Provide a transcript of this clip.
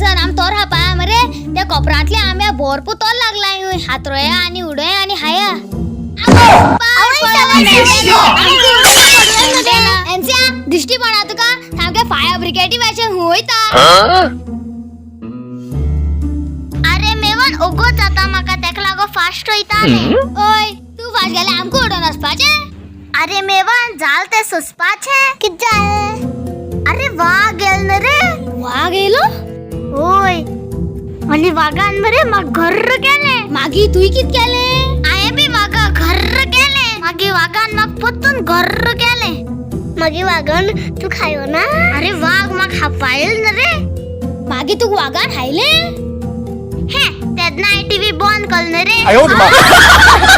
एन्सन आम तोर हापाया मरे त्या कोपरांतल्या आंब्या भरपूर तोर लागलाय हूंय हातरोया आनी उडोया आनी हाया. एन्सिया दिश्टी पडा तुका सामकें फायर ब्रिगेडी भाशेन हुंवयता. अरे मेवन ओगोच जाता म्हाका तेका लागो फास्ट वयता. ओय तूं फास्ट गेल्यार आमकां उडोवन वचपाचें. अरे मेवन जाल ते सोसपाचें कित जालें? अरे वाग येल न्हू रे. वाग येयलो? होय आनी वागान मरे म्हाका घर्र केलें. मागीर तुवें कित केलें? हांवें बी वागा घर्र केलें. मागीर वागान म्हाका परतून घर्र केलें. मागीर वागान तूं खायो ना? अरे वाग म्हाका हापायल न्हू रे. मागीर तुका वागान हायलें? हे तेन्ना हांवें टीव्ही बंद केलो न्हू रे. 哎呦我的妈！